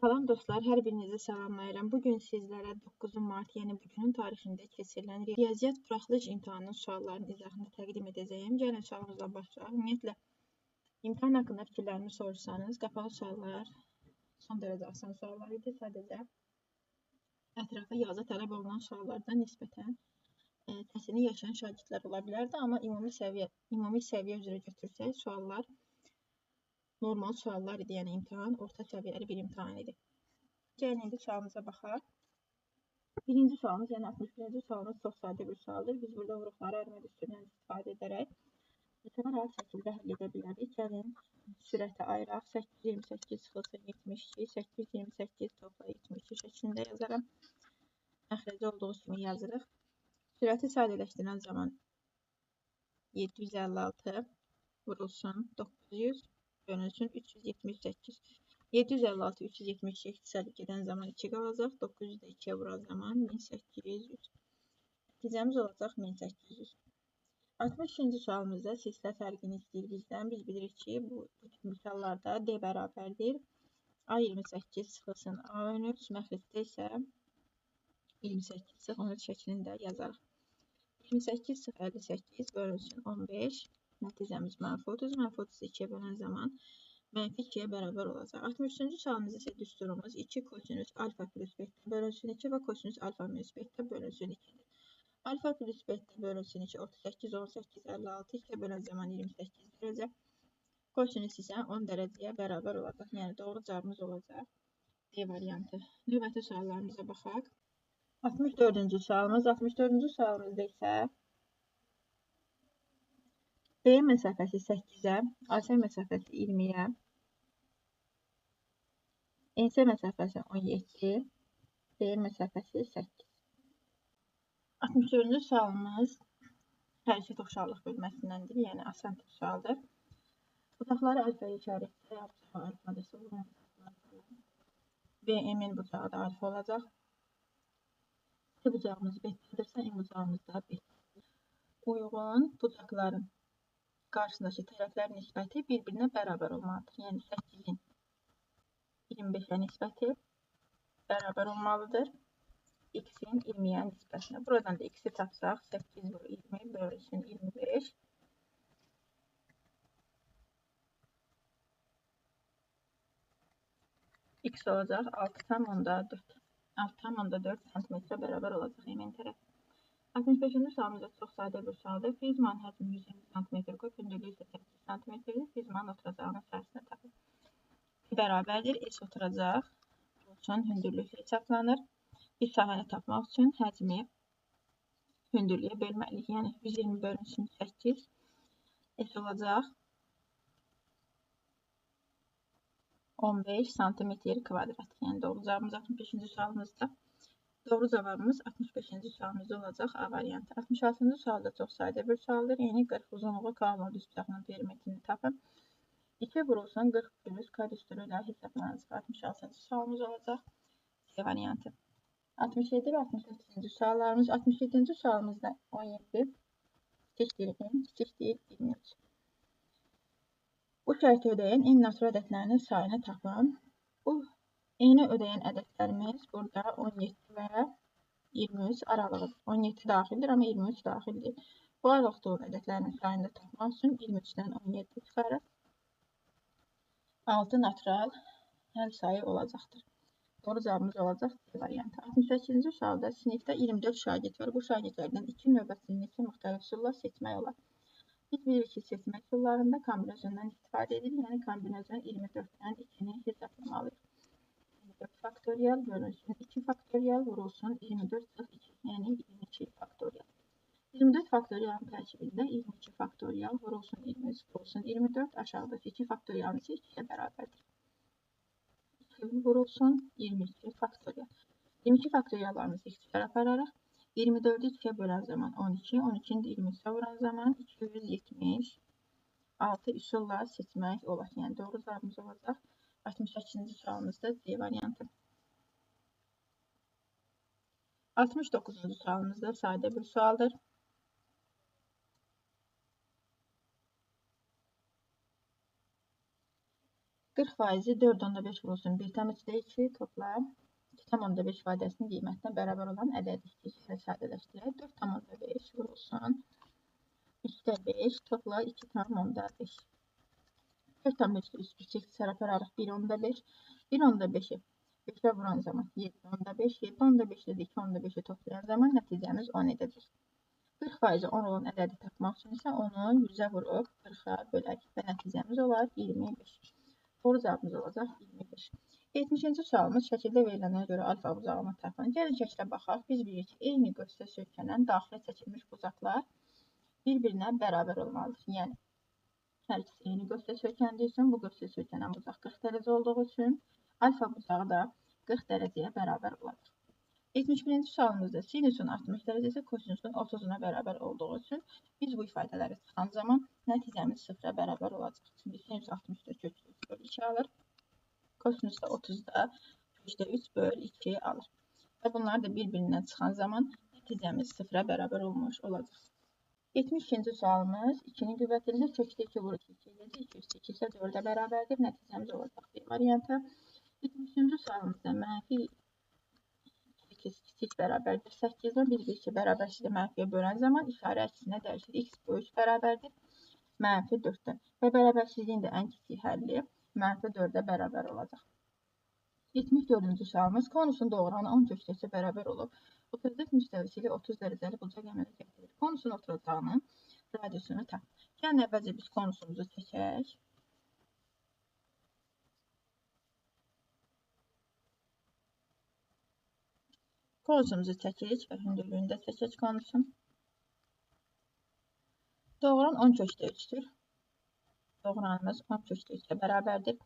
Salam dostlar, hər birinizi salamlayıram. Bugün sizlərə 9 mart, yəni bugünün tarixində keçirilən riyaziyyat buraxılış imtahanının suallarının izahını təqdim edəcəyim. Gəlin sualımızla başlayaq. Ümumiyyətlə, imtahan haqqında fikirlərimi soruşsanız, qapalı suallar son dərəcə asan suallar idi. Sadəcə ətrafa yazı tələb olunan suallardan nisbətən çətinlik yaşayan şagirdlər ola bilərdi. Amma ümumi səviyyə üzrə götürsək, suallar normal suallar idi, yəni imtahan orta səviyyəli bir imtahan idi. Gəlin indi sualımıza baxaq. Birinci sualımız, yəni 61-ci sualımız çox sadə bir sualdır. Biz burada vuruqları ayırma düsturundan istifadə edərək bütün rahat şəkildə həll edə bilərik. Gəlin sürəti ayıraq. 828 çıxılsın 72, 828 topla 72 şəklində yazaram. Məxrəci olduğu kimi yazırıq. Sürəti sadələşdirən zaman 756 vurulsun 900 bölünsün 378. 756 372 ixtisarı gedən zaman 2 qalacaq. 900 də 2-yə vuran zaman 1800. Nəticəmiz olacaq 1800. 62-ci sualımızda silsilə fərqini istəyir bizdən. Biz bilirik ki, bu tip misallarda D bərabərdir. A28 çıxılsın A13, məxrəcdə isə 28 çıx 13 şəklində yazarıq. 28 çıx 58 bölünsün 15. Nəticəmiz mənfi 30, mənfi 32-yə bölən zaman mənfi 2-yə bərabər olacaq. 63-cü sualımızda isə düsturumuz 2 kosinüs alfa plus beta bölünsün 2 və kosinüs alfa minus beta bölünsün 2-dir. Alfa plus beta bölünsün 2, 38, 18, 56, 2-yə bölən zaman 28 dərəcə. Kosinüs isə 10 dərəcəyə bərabər olacaq. Yəni doğru cavabımız olacaq D variantı. Növbəti suallarımıza baxaq. 64-cü sualımız. 64-cü sualımızda isə B məsafəsi 8-ə, AC məsafəsi 20-yə, NC məsafəsi 17, D məsafəsi 8. 64-cü sualımız hərəkət oxşarlıq bölməsindəndir, yəni asan tip sualdır. Bucaqları alfaya işarə etsək, A bucağı alfadırsa, BM-in bucağı da alfa olacaq. C bucağımız betadırsa, M bucağımız da betadır. Uyğun bucaqların qarşısındakı tərəflər nisbəti bir-birinə bərabər olmalıdır. Yəni 8-in 25-ə nisbəti bərabər olmalıdır x-in 20-yə nisbətinə. Buradan da x-i tapsaq 8 vur 20 bölünsün 25. X olacaq 6,4. 6,4 santimetrə bərabər olacaq M-in tərəfi. 65-ci sualımız da çox sadə bir sualdır. Prizmanın həcmi 120 sm qub, hündürlüyü isə 8 sm-dir. Prizmanın oturacağının sahəsini tapın. Bərabərdir. S oturacaq olsun, hündürlüklə hesablanır. Bir sahəni tapmaq üçün həcmi hündürlüyə bölməliyik. Yəni 120 bölünsün 8 S olacaq 15 sm kvadrat. Yəni doğru cavabımız 65-ci sualımızda. Doğru cavabımız 65-ci sualımızda olacaq A variantı. 66-cı sual da çox sadə bir sualdır. Yəni 40 uzunluğu K olan düz bucağının perimetrini tapın. 2 vurulsun 40 plus K düsturu ilə hesablanacaq. 66-cı sualımız olacaq C variantı. 67 və 68-ci suallarımız. 67-ci sualımızda 17 kiçik deyil N, kiçik deyil 23. Bu şərti ödəyən N natural ədədlərinin sayını tapın. Bu N-i ödəyən ədədlərimiz burada 17 və 23 aralığıdır. 17 daxildir, amma 23 daxil deyil. Bu aralıqda olan ədədlərin sayını da tapmaq üçün 23-dən 17 çıxarıq. 6 natural həll sayı olacaqdır. Doğru cavabımız olacaq C variantı. 68-ci sualda sinifdə 24 şagird var. Bu şagirdlərdən 2 növbəsini neçə müxtəlif üsulla seçmək olar? Biz bilirik ki, seçmək üsullarında kombinasyondan istifadə edilir. Yəni kombinasyon 24-dən 2-ni hesablamalıyıq. 24 faktorial bölünsün 2 faktorial vurulsun 24 çıx 2, yəni 22 faktorial. 24 faktorialın tərkibində 22 faktorial vurulsun 23 vurulsun 24, aşağıdakı 2 faktorialın isə 2-yə bərabərdir. 2 vurulsun 22 faktorial. 22 faktoriallarımızı ixtisar apararaq 24-ü 2-yə bölən zaman 12, 12-ni də 23-ə vuran zaman 276 üsulla seçmək olar. Yəni doğru cavabımız olacaq 68-ci sualımızda C variantı. 69-cu sualımızda sadə bir sualdır. 40 faizi 4,5 vurulsun 1,2 topla 2,5 ifadəsinin qiymətinə bərabər olan ədədi ilə sadələşdirək. 4,5 vurulsun 3,5 topla 2,5. 4,5 3 3 apararıq 1,5. 1,5-i 5-ə vuran zaman 7,5, 7,5-də də 2,5-i toplayan zaman nəticəmiz 10 edəcək. 40 faizi 10 olan ədədi tapmaq üçün isə onu 100-ə vurub 40-a bölərik və nəticəmiz olar 25. Doğru cavabımız olacaq 25. 70-ci sualımız şəkildə verilənlərə görə alfa buzağını tapın. Gəlin şəklə baxaq. Biz bilirik ki, eyni qövsdə söykənən daxilə çəkilmiş buzaqlar bir-birinə bərabər olmalıdır. Yəni, hər ikisi eyni qövsdə söykəndiyi üçün, bu qövsdə söykənən buzaq 40 dərəcə olduğu üçün alfa buzağı da 40 dərəcəyə bərabər olacaq. 71-ci sualımızda sinusun 60 dərəcəsi kosinusun 30-una bərabər olduğu üçün biz bu ifadələri çıxan zaman nəticəmiz 0-a bərabər olacaq. Çünki sinus 60-da kökdə 3 böl 2 alır, kosinus da 30-da kökdə 3 böl 2 alır. Və bunlar da bir-birindən çıxan zaman nəticəmiz 0-a bərabər olmuş olacaq. 72-ci sualımız 2-nin qüvvətində kökdə 2 vur 2 edəcək, 2 üstə 2 isə 4-ə bərabərdir. Nəticəmiz olacaq bir variantı. 73-cü sualımızda mənfi 8 kiçik bərabərdir 8-dən biz bir ki, bərabərsizliyi mənfiyə bölən zaman işarə əksinə dəyişir. X böyük bərabərdir mənfi 4-dən və bərabərsizliyin də ən kiçik həlli mənfi 4-ə bərabər olacaq. 74-cü sualımız konusun doğranı 10 kökdə bərabər olub. Oturacaq müstəvisi ilə 30 dərəcəli bucaq əmələ gətirir. Konusun oturacağının radiusunu tap. Gəlin əvvəlcə biz konusumuzu çəkək. Konusumuzu çəkirik və hündürlüyünü də çəkək konusun. Doğran 10 kökdə 3-dür. Doğranımız 10 kökdə 3-ə bərabərdir.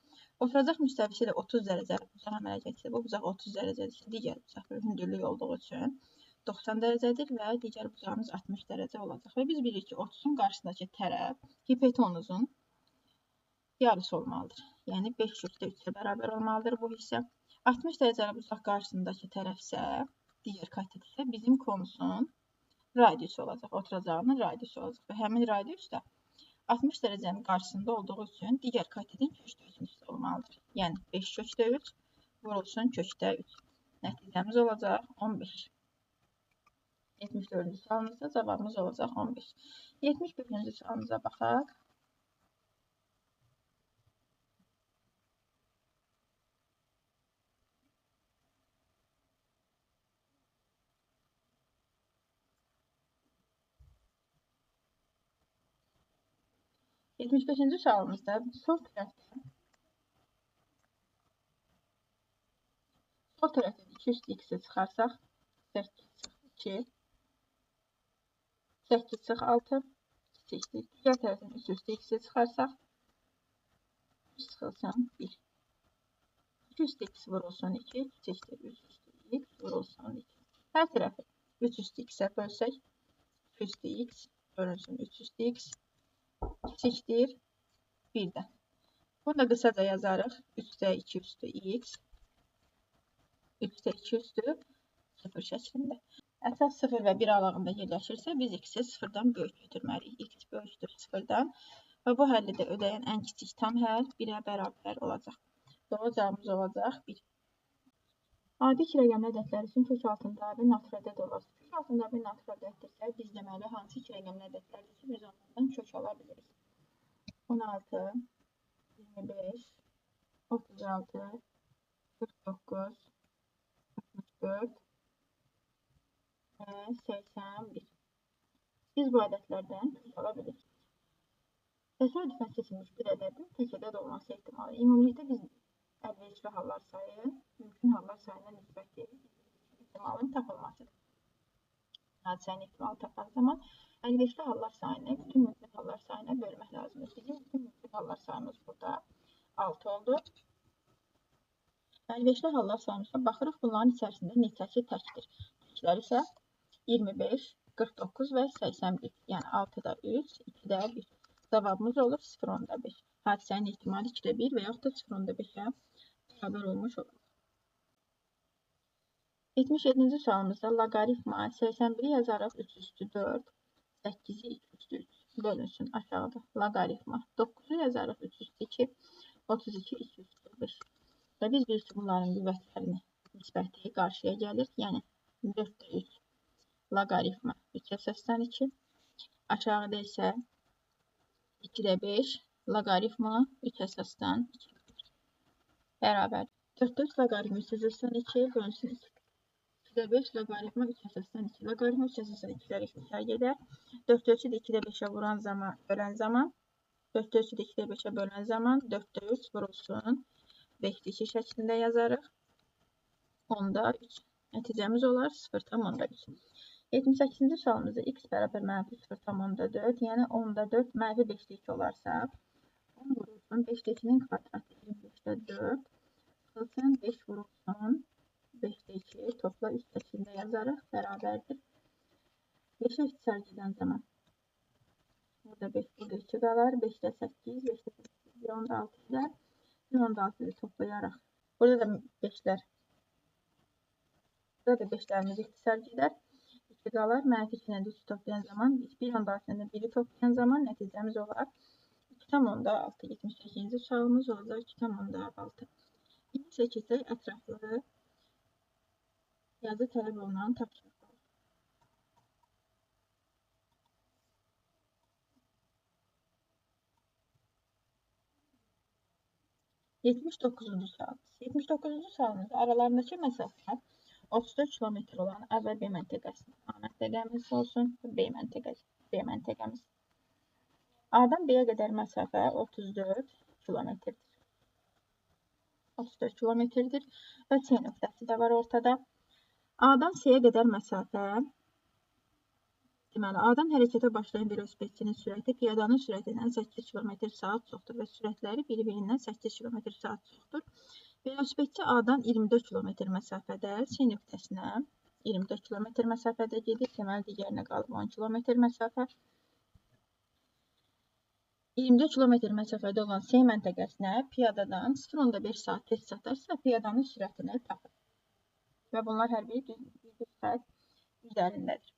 Oturacaq müstəvisi ilə 30 dərəcəli bucaq əmələ gətirir. Bu bucaq 30 dərəcədir. Digər bucaq bir hündürlük olduğu üçün 90 dərəcədir və digər bucağımız 60 dərəcə olacaq. Və biz bilirik ki, 30-un qarşısındakı tərəf hipotenuzun yarısı olmalıdır. Yəni 5 kökdə 3-ə bərabər olmalıdır bu hissə. 60 dərəcəli bucaq qarşısındakı tərəf isə digər katet isə bizim konusun radiusu olacaq, oturacağının radiusu olacaq və həmin radius da 60 dərəcənin qarşısında olduğu üçün digər katetin kökdə 3-cüsü olmalıdır. Yəni 5 kökdə 3 vurulsun kökdə 3. Nəticəmiz olacaq 15. 74-cü sualımızda cavabımız olacaq 15. 75-ci sualımıza baxaq. 75-ci sualımızda sol tərəfdən 2 üstü x-i çıxarsaq 8 çıx 2, 8 çıx 6 kiçikdir. Digər tərəfdən 3 üstü x-i çıxarsaq 3 çıxılsın 1. 2 üstü x vurulsun 2 kiçikdir. 3 üstü x vurulsun 2. Hər tərəfi 3 üstü x-ə bölsək 2 üstü x bölünsün 3 üstü x kiçikdir 1-dən. Bunu da qısaca yazarıq. 3-də 2 üstü x, 3-də 2 üstü 0 şəklində. Əsas 0 və 1 aralığında yerləşirsə, biz x-i 0-dan böyük götürməliyik. X böyükdür 0-dan və bu həlli də ödəyən ən kiçik tam həll 1-ə bərabər olacaq. Doğru cavabımız olacaq 1. Adi iki rəqəmli ədədlər üçün kök altında bir natural ədəd olar. Kök altında bir natural ədəddirsə, biz deməli hansı iki rəqəmli ədədlərdir ki, biz onlardan kök ala bilirik. 16, 25, 36, 49, 64 və 81. Biz bu ədədlərdən kök ala bilirik. Təsadüfən seçilmiş bir ədədin tək ədəd olması ehtimalı. Ümumilikdə biz əlverişli hallar sayı, mümkün hallar sayına nisbət ehtimalın tapılmasıdır. Hadisənin ehtimalı tapan zaman əlverişli hallar sayını bütün mümkün hallar sayına bölmək lazımdır. Bizim bütün mümkün hallar sayımız burada 6 oldu. Əlverişli hallar sayımıza baxırıq, bunların içərisində neçəsi təkdir. Təklər isə 25, 49 və 81. Yəni 6-da 3, 2-də 1. Cavabımız olur 0,5. Hadisənin ehtimalı 2-də 1 və yaxud da 0,5-ə bərabər olmuş olur. 77-ci sualımızda loqaritma 81-i yazarıq 3 üstü 4, 8-i 2 üstü 3 bölünsün aşağıda. Loqaritma 9-u yazarıq 3 üstü 2, 32, 245. Və biz bilirik ki, bunların qüvvətlərinin nisbəti qarşıya gəlir. Yəni 4-də 3 loqaritma 3 əsasdan 2. Aşağıda isə 2-də 5 loqaritma 3 əsasdan 2 bərabər. 4-də 3 loqaritma 3 əsasdan 2 bölünsün 2. 2-də 5 loqaritma 3 əsasdan 2. Loqaritma 3 əsasdan 2-lər ixtisar gedər. 4-də 3-ü də 2-də 5-ə vuran zaman, bölən zaman, 4-də 3-ü də 2-də 5-ə bölən zaman 4-də 3 vurulsun 5-də 2 şəklində yazarıq. 10-da 3. Nəticəmiz olar 0,3. 78-ci sualımızda x bərabər mənfi 0,4, yəni 10-da 4 mənfi 5-də 2 olarsa, 10 vurulsun 5-də 2-nin kvadratı 25-də 4, çıxılsın 5 vurulsun 5-də 2, topla 3 şəklində yazarıq, bərabərdir. 5-ə ixtisar gedən zaman burada 5, burada 2 qalar, 5-də 8, 5-də 8, 1,6 edər, 1,6 ilə toplayaraq. Burada da 5-lər, burada da 5-lərimiz ixtisar gedər. 2 qalar, mənfi 2 ilə 3 toplayan zaman, 1,6 ilə 1-i toplayan zaman nəticəmiz olar 2,6. 78-ci sualımız olacaq 2,6. İndi isə keçək ətraflı yazı tələb olunan tapşırıqlar. 79-cu sual. 79-cu sualımızda aralarındakı məsafə 34 km olan əvvəl B məntəqəsində A məntəqəmiz olsun, B məntəqəsi, B məntəqəmiz. A-dan B-yə qədər məsafə 34 kilometrdir. 34 kilometrdir və C nöqtəsi də var ortada. A-dan C-yə qədər məsafə, deməli, A-dan hərəkətə başlayan velosipedçinin sürəti piyadanın sürətindən 8 km/saat çoxdur və sürətləri bir-birindən 8 km/saat çoxdur. Velosipedçi A-dan 24 km məsafədə C nöqtəsinə 24 km məsafədə gedir. Deməli, digərinə qalıb 10 km məsafə. 24 km məsafədə olan C məntəqəsinə piyadadan 0,5 saat tez çatarsa, piyadanın sürətini tapır. Və bunlar hər biri düz xətt üzərindədir.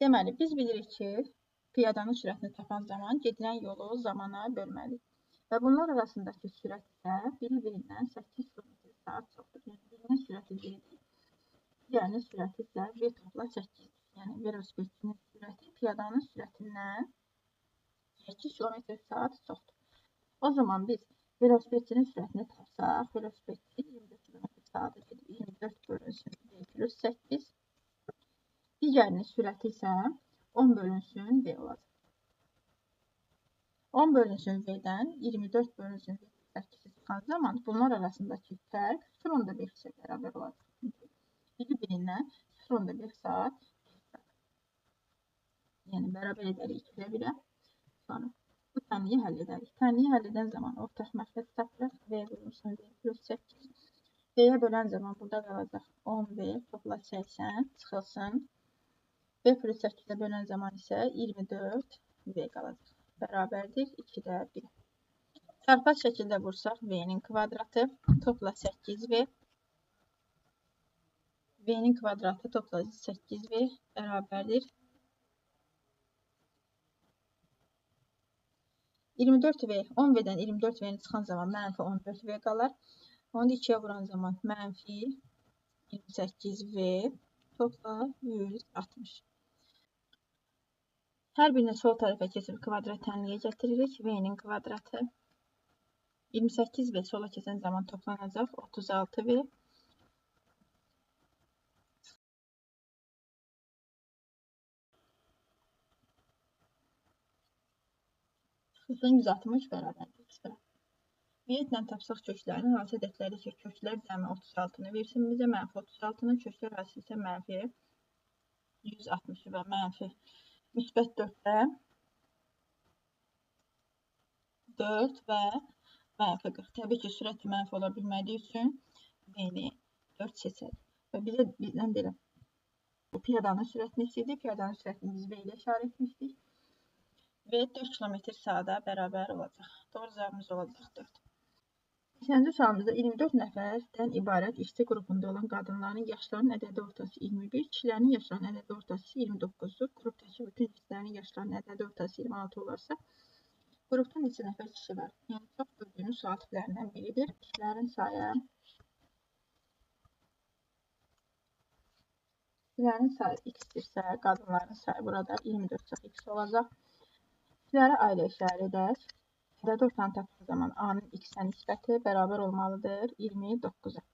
Deməli, biz bilirik ki, piyadanın sürətini tapan zaman gedilən yolu zamana bölməliyik. Və bunlar arasındakı sürət isə biri-birindən 8 km/saat çoxdur. Yəni, birinin sürəti V-dir, digərinin sürəti isə V topla 8-dir. Yəni, velosipedçinin sürəti piyadanın sürətindən 8 km/saat çoxdur. O zaman biz velosipedçinin sürətini tapsaq, velosipedçi 24 km/saata gedib 24 bölünsün V plus 8. Digərinin sürəti isə 10 bölünsün V olacaq. 10 bölünsün V-dən 24 bölünsün V 8 çıxan zaman bunlar arasındakı fərq 0,5-ə bərabər olacaq. Çünki biri-birindən 0,5 saat, yəni bərabər edərik 2-də 1-ə. Sonra bu tənliyi həll edərik. Tənliyi həll edən zaman ortaq məxrəc tapırıq. V bölünsün V plus 8. V-yə bölən zaman burada qalacaq 10V topla 80 çıxılsın. V plus 8-ə bölən zaman isə 24V qalacaq. Bərabərdir 2-də 1. Çarpaz şəkildə vursaq V-nin kvadratı topla 8V. V-nin kvadratı topla 8V bərabərdir 24V. 10V-dən 24V-ni çıxan zaman mənfi 14V qalar. Onu da 2-yə vuran zaman mənfi 28V topla 160. Hər birini sol tərəfə keçib kvadrat tənliyə gətiririk. V-nin kvadratı 28V sola keçən zaman toplanacaq 36V. Çıxılsın 160 bərabərdir 0. Ümumiyyətlə tapsaq köklərini, hansı ədədlərdə ki, köklər cəmi 36-nı versin bizə, mənfi 36-nı, köklər arası isə mənfi 160-ı və mənfi müsbət 4-də 4 və mənfi 40. Təbii ki, sürət mənfi ola bilmədiyi üçün V-ni 4 seçərik. Və bizə bizdən belə bu piyadanın sürətini istəyirdik. Piyadanın sürətini biz V ilə işarə etmişdik. V 4 km/saata bərabər olacaq. Doğru cavabımız olacaq 4. 80-ci sualımızda 24 nəfərdən ibarət işçi qrupunda olan qadınların yaşlarının ədədi ortası 21, kişilərin yaşlarının ədədi ortası 29-dur. Qrupdakı bütün işçilərin yaşlarının ədədi ortası 26 olarsa, Qrupda neçə nəfər kişi var? Yəni, çox gördüyümüz sual tiplərindən biridir. Kişilərin sayı. Kişilərin sayı x-dirsə, qadınların sayı burada 24 çox x olacaq. Kişilərə A ilə işarə edək. Ədədi ortanı tapdığı zaman A-nın x-ə nisbəti bərabər olmalıdır 29-a.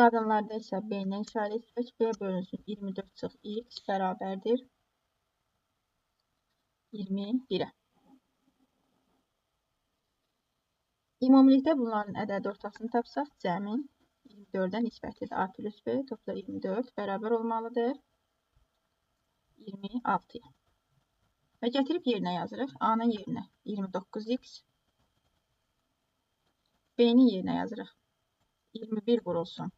Qadınlarda isə B ilə işarə etsək, B bölünsün 24 çox x bərabərdir 21-ə. Ümumilikdə bunların ədədi ortasını tapsaq, cəmin 24-ə nisbətidir. A plus B topla 24 bərabər olmalıdır 26-ya. Və gətirib yerinə yazırıq. A-nın yerinə 29x, B-nin yerinə yazırıq 21 vurulsun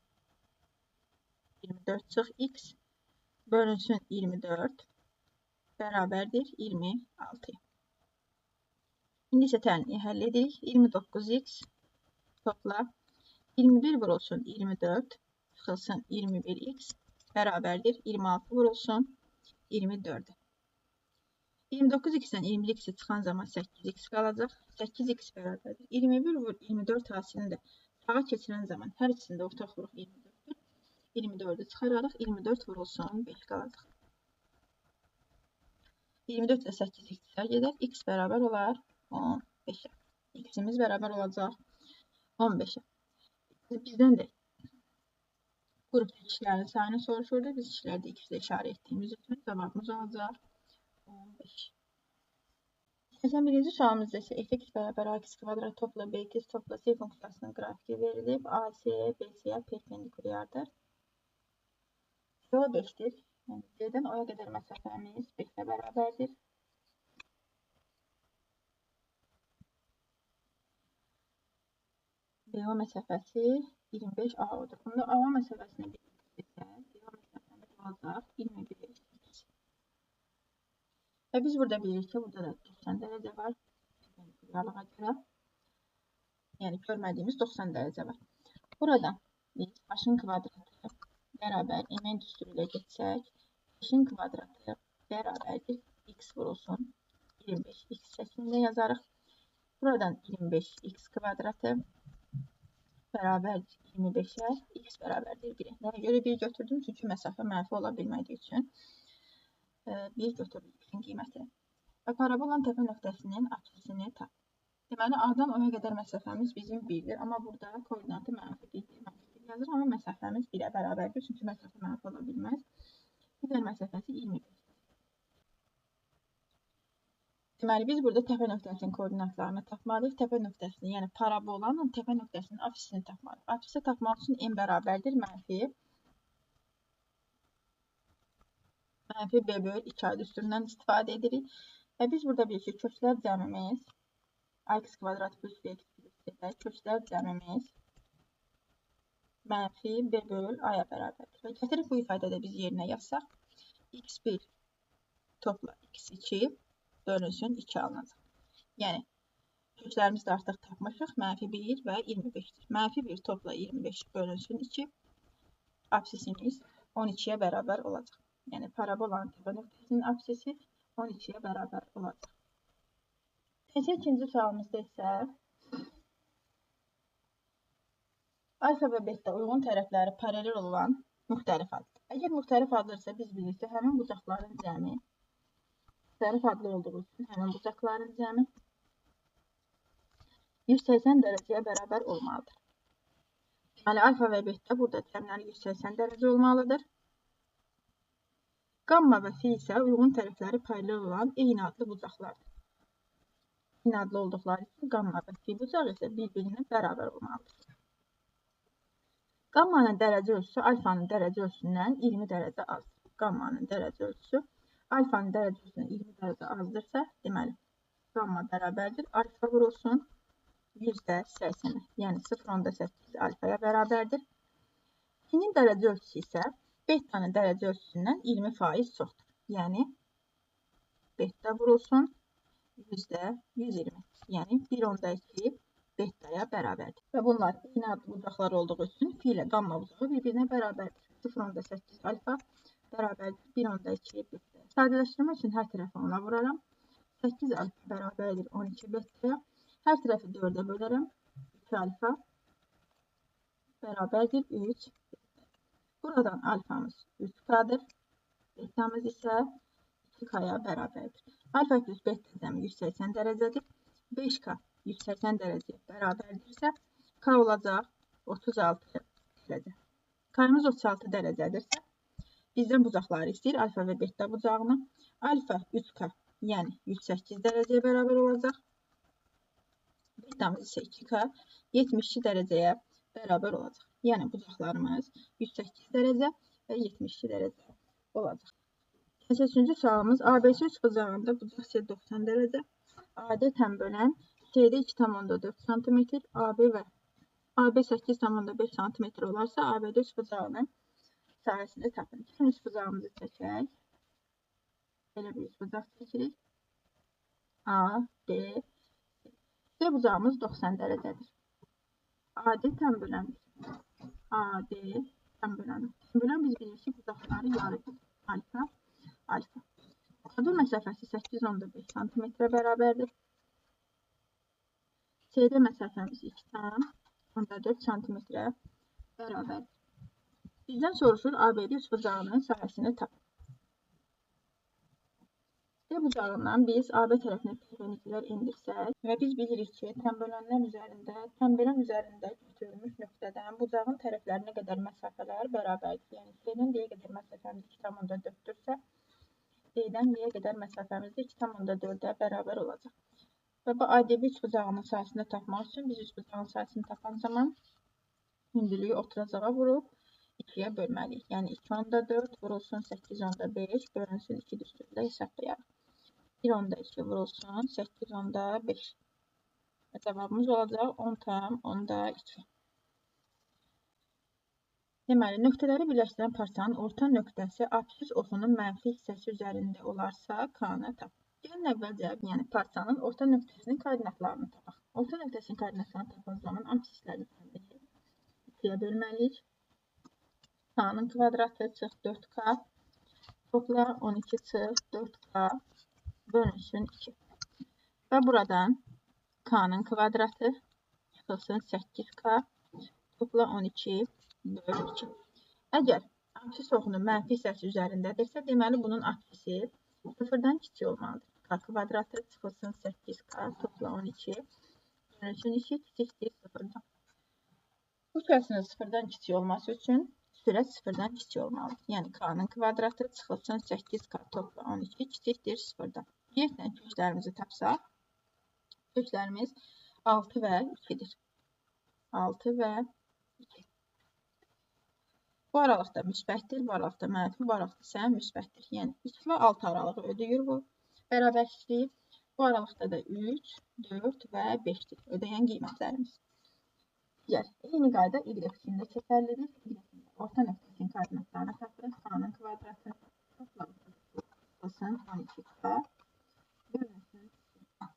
24 çıx x bölünsün 24 bərabərdir 26. İndi isə təhlili həll edirik. 29x topla 21 vurulsun 24 çıxılsın 21x bərabərdir 26 vurulsun 24-ə. 29x-dən 21x-i çıxan zaman 8x qalacaq. 8x bərabərdir 21 vur 24 hasilini də sağa keçirən zaman hər ikisində ortaq vuruq 24-dür. 24-ü çıxararıq. 24 vurulsun 5 qalacaq. 24 ilə 8 ixtisar gedər. X bərabər olar 15-ə. X-imiz bərabər olacaq 15-ə. Bizdən də qrupda kişilərin sayını soruşurdu. Biz kişilərdə X ilə işarə etdiyimiz üçün cavabımız olacaq 15. 81-ci sualımızda isə fx bərabər ax kvadrat topla bx topla c funksiyasının qrafiki verilib. AC, BC-yə perpendikulyardır. CO 5-dir. Yəni C-dən O-ya qədər məsafəmiz 5-ə bərabərdir. BO məsafəsi 25 AO-dur. Bunda AO məsafəsini bir desək, BO məsafəmiz olacaq 25x. Və biz burada bilirik ki, burada da 90 dərəcə var. Perpendikulyarlığa görə. Yəni görmədiyimiz 90 dərəcə var. Buradan biz h-ın kvadratı bərabər mn düsturu ilə getsək, 5-in kvadratı bərabərdir x vurulsun 25x şəklində yazarıq. Buradan 25x kvadratı bərabərdir 25-ə, x bərabərdir 1-ə. Nəyə görə 1 götürdüm? Çünki məsafə mənfi ola bilmədiyi üçün 1 götürdük x-in qiymətini. Və parabolanın təpə nöqtəsinin apsisini tap. Deməli, A-dan O-ya qədər məsafəmiz bizim 1-dir. Amma burada koordinatı mənfi 1-dir. Mənfi 1 yazır, amma məsafəmiz 1-ə bərabərdir. Çünki məsafə mənfi ola bilməz. Digər məsafəsi 25. Deməli, biz burada təpə nöqtəsinin koordinatlarını tapmalıyıq. Təpə nöqtəsini, yəni parabolanın təpə nöqtəsinin apsisini tapmalıyıq. Apsisi tapmaq üçün m bərabərdir mənfi b bölü 2a düsturundan istifadə edirik. Və biz burada bilirik ki, köklər cəmimiz ax kvadrat plus bx plus c-də köklər cəmimiz mənfi b bölü a-ya bərabərdir. Və gətirib bu ifadədə biz yerinə yazsaq, x1 topla x2 bölünsün 2 alınacaq. Yəni, köklərimizi də artıq tapmışıq. Mənfi 1 və 25-dir. Mənfi 1 topla 25 bölünsün 2. Apsisimiz 12-yə bərabər olacaq. Yəni, parabolanın təpə nöqtəsinin apsisi 12-yə bərabər olacaq. 82-ci sualımızda isə alfa və beta uyğun tərəfləri paralel olan müxtəlif adlıdır. Əgər müxtəlif adlıdırsa, biz bilirik ki, həmin bucaqların cəmi müxtəlif adlı olduğu üçün həmin bucaqların cəmi 180 dərəcəyə bərabər olmalıdır. Deməli, alfa və beta burada cəmləri 180 dərəcə olmalıdır. Qamma və fi isə uyğun tərəfləri paralel olan eyni adlı bucaqlardır. Eyni adlı olduqları üçün qamma və fi bucağı isə bir-birinə bərabər olmalıdır. Qammanın dərəcə ölçüsü alfanın dərəcə ölçüsündən 20 dərəcə azdır. Qammanın dərəcə ölçüsü alfanın dərəcə ölçüsündən 20 dərəcə azdırsa, deməli, qamma bərabərdir. Alfa vurulsun %80-ə, yəni 0,8 alfaya bərabərdir. Finin dərəcə ölçüsü isə betanın dərəcə ölçüsündən 20% çoxdur. Yəni, beta vurulsun %120, yəni 1,2 betaya bərabərdir. Və bunlar eyni adlı bucaqlar olduğu üçün fi ilə qamma bucağı bir-birinə bərabərdir. 0,8 alfa bərabərdir 1,2 beta. Sadələşdirmək üçün hər tərəfi ona vuraram. 8 alfa bərabərdir 12 betaya. Hər tərəfi 4-ə bölərəm. 2 alfa bərabərdir 3 beta. Buradan alfamız 3K-dır. Betamız isə 2K-ya bərabərdir. Alfa plus beta cəmi 180 dərəcədir. 5K 180 dərəcəyə bərabərdirsə, K olacaq 36 dərəcə. K-mız 36 dərəcədirsə, bizdən bucaqları istəyir, alfa və beta bucağını. Alfa 3K, yəni 108 dərəcəyə bərabər olacaq. Betamız isə 2K 72 dərəcəyə bərabər olacaq. Yəni bucaqlarımız 108 dərəcə və 72 dərəcə olacaq. 83-cü sualımız ABC üçbucağında bucaq C 90 dərəcə, AD təm bölən CD 2,4 sm, AB və AB 8,5 sm olarsa ABD üçbucağının sahəsini tapın. Gəlin üçbucağımızı çəkək. Belə bir üçbucaq çəkirik. A, D, C. C bucağımız 90 dərəcədir. AD təm böləndir. AD təm böləndir. Təm bölən biz bilirik ki, bucaqları yarıdır. Alfa, alfa. AB məsafəsi 8,5 sm bərabərdir. CD məsafəmiz 2,4 sm bərabərdir. Bizdən soruşur ABD üçbucağının sahəsini tap. D bucağından biz AB tərəfinə perpendikulyar endirsək və biz bilirik ki, təm bölənlər üzərində, təm bölən üzərində götürülmüş nöqtədən bucağın tərəflərinə qədər məsafələr bərabərdir. Yəni C-dən D-yə qədər məsafəmiz 2,4-dürsə, D-dən B-yə qədər məsafəmiz də 2,4-ə bərabər olacaq. Və bu ADB üçbucağının sahəsini tapmaq üçün biz üçbucağın sahəsini tapan zaman hündürlüyü oturacağa vurub 2-yə bölməliyik. Yəni 2,4 vurulsun 8,5 bölünsün 2 düsturunda hesablayarıq. 1,2 vurulsun 8,5. Və cavabımız olacaq 10,2. Deməli, nöqtələri birləşdirən parçanın orta nöqtəsi absis oxunun mənfi hissəsi üzərində olarsa, K-nı tap. Gəlin əvvəlcə, yəni parçanın orta nöqtəsinin koordinatlarını tapaq. Orta nöqtəsinin koordinatlarını tapan zaman absislərin 2-yə bölməliyik. K-nın kvadratı çıx 4K, topla 12 çıx 4K bölünsün 2. Və buradan K-nın kvadratı çıxılsın 8K, topla 12 böl 2. Əgər absis oxunun mənfi hissəsi üzərindədirsə, deməli bunun absisi 0-dan kiçik olmalıdır. K kvadratı çıxılsın 8K, topla 12 bölünsün 2 kiçikdir 0-dan. Bu kəsinin 0-dan kiçik olması üçün sürət 0-dan kiçik olmalıdır. Yəni K-nın kvadratı çıxılsın 8K topla 12 kiçikdir 0-dan. Ümumiyyətlə köklərimizi tapsaq, köklərimiz 6 və 2-dir. 6 və 2. Bu aralıqda müsbətdir, bu aralıqda mənfi, bu aralıqda isə müsbətdir. Yəni 2 və 6 aralığı ödəyir bu bərabərsizliyi. Bu aralıqda da 3, 4 və 5-dir ödəyən qiymətlərimiz. Digər, eyni qayda Y üçün də keçərlidir. Y-in orta nöqtəsinin koordinatlarını tapırıq. K-nın kvadratı topla 12K bölünsün 2.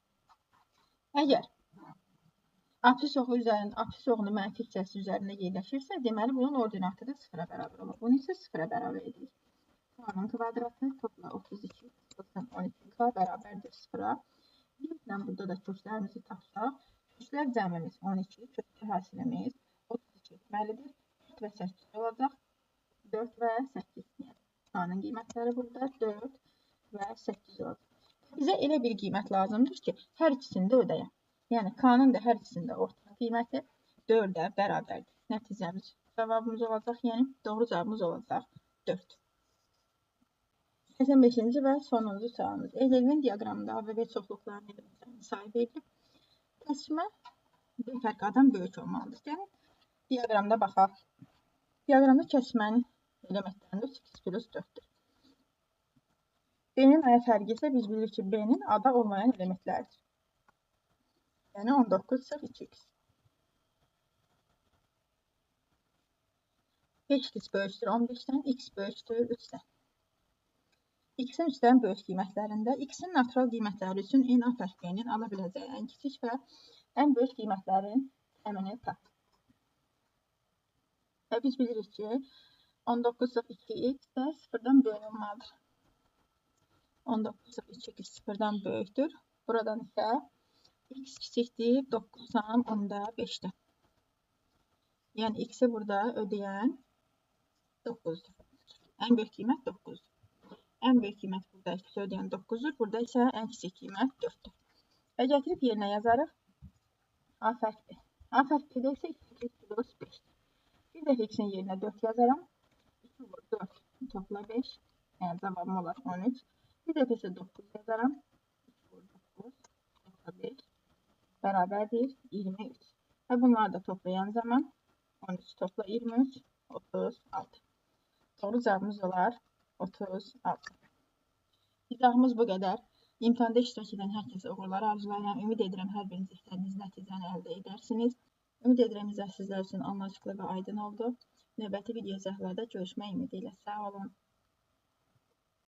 Əgər absis oxu üzərində, absis oxunun mənfi hissəsi üzərində yerləşirsə, deməli bunun ordinatı da 0-a bərabər olur. Bunu isə 0-a bərabər edirik. K-nın kvadratı topla 32 çıxılsın 12K bərabərdir 0-a. Y-lə burada da köklərimizi tapsaq, köklər cəmimiz 12, köklər hasilimiz 32 etməlidir. 4 və 8 olacaq. 4 və 8. Yəni K-nın qiymətləri burada 4 və 8 olacaq. Bizə elə bir qiymət lazımdır ki, hər ikisini də ödəyək. Yəni K-nın da hər ikisində ortaq qiyməti 4-ə bərabərdir. Nəticəmiz, cavabımız olacaq, yəni doğru cavabımız olacaq 4. 85-ci və sonuncu sualımız. Edelvin diaqramında A və B çoxluqlarının elementlərinin sayı verilib. Kəsişmə B fərqi A-dan böyük olmalıdır. Gəlin diaqramda baxaq. Diaqramda kəsişmənin elementlərində 3x plus 4-dür. B-nin A-ya fərqi isə biz bilirik ki, B-nin A-da olmayan elementlərdir. Yəni 19 çıx 2x. 5x böyükdür 15-dən, x böyükdür 3-dən. X-in 3-dən böyük qiymətlərində x-in natural qiymətləri üçün N A fərq B-nin ala biləcəyi ən kiçik və ən böyük qiymətlərin cəmini tap. Və biz bilirik ki, 19 çıx 2x də 0-dan böyük olmalıdır. 19,2 sıfırdan böyükdür. Buradan isə x kiçikdir 9,5-dən. Yəni x-i burada ödəyən 9-dur. Ən böyük qiymət 9-dur. Ən böyük qiymət burada x-i ödəyən 9-dur. Burada isə ən kiçik qiymət 4-dür. Və gətirib yerinə yazarıq A fərq B. A fərq B-də isə 2 plus 5-dir. Bir dəfə x-in yerinə 4 yazaram. 2 vur 4 topla 5. Yəni cavabım olar 13. Bir dəfə isə 9 yazaram. 2 vur 9 topla 5 bərabərdir 23. Və bunları da toplayan zaman 13 topla 23, 36. Doğru cavabımız olar 36. İzahımız bu qədər. İmtahanda iştirak edən hər kəsə uğurlar arzulayıram. Ümid edirəm hər biriniz istədiyiniz nəticəni əldə edərsiniz. Ümid edirəm izah sizlər üçün anlaşıqlı və aydın oldu. Növbəti video izahlarda görüşmək ümidi ilə. Sağ olun.